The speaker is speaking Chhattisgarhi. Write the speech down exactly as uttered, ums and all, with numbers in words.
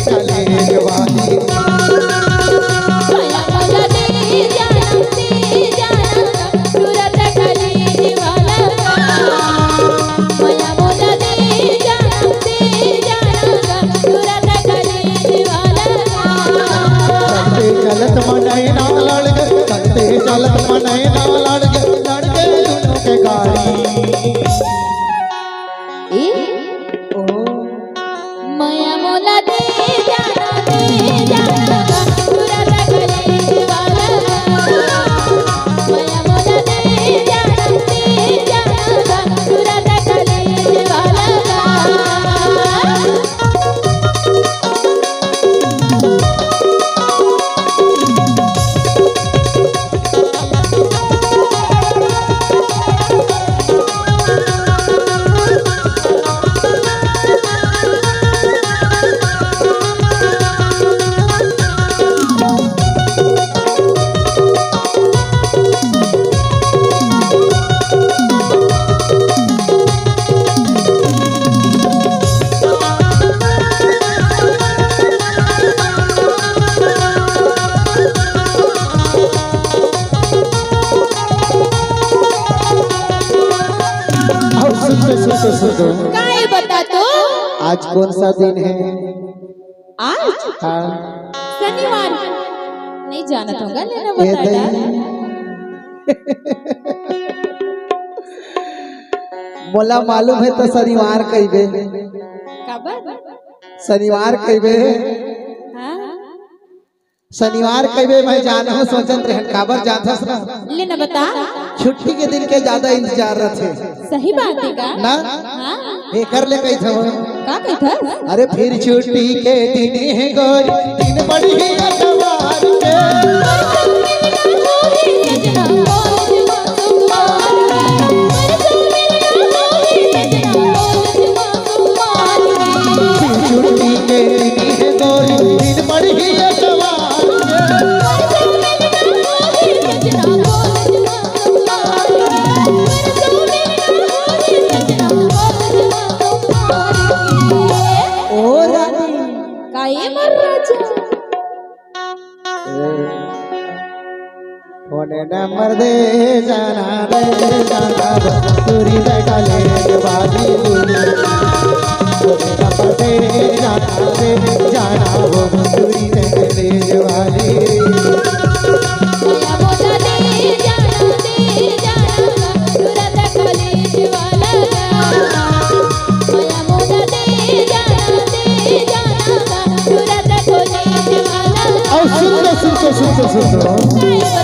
कलेज वाली। चलते चलत मनई ना लड़ गे, चलते चलत मनई ना लड़ गे, लड़ गे दुनों के गाड़ी। ए? ओ। मया मोला दे जाना, दे जाना, पूरा तकलीफ वाला। मया मोला दे जाना, दे जाना, पूरा तकलीफ वाला। अब सुन तो, सुन तो, सुन तो। काय बता तो? आज कौन सा दिन है? आज? हाँ। शनिवार। नहीं जानत होगा, लेना ये बताया। दही। मोला मालूम है तो शनिवार कहिबे। काबर? शनिवार कहिबे। हाँ। शनिवार कहिबे मैं जानहूं, सोचत रहन, काबर जानथस ना? ले ना बता। छुट्टी के दिन के ज्यादा इंतजार रथे। सही बात है का? ना? हाँ। एकर ले कहिथव। का कहिथस? अरे फिर छुट्टी के दिन है गोरी, दिन पड़ी अतवार के। छुट्टी के दिन है गोरी, दिन पड़ी अतवार के। ओ रानी। का ये मोर राजा? फोन नंबर दे जाना, दे जाना, बंसुरी दे कलेज वाली। फोन नंबर दे जाना, दे जाना, वो बंसुरी दे कलेज वाली। और सुन लो, सुन लो, सुन लो, सुन लो।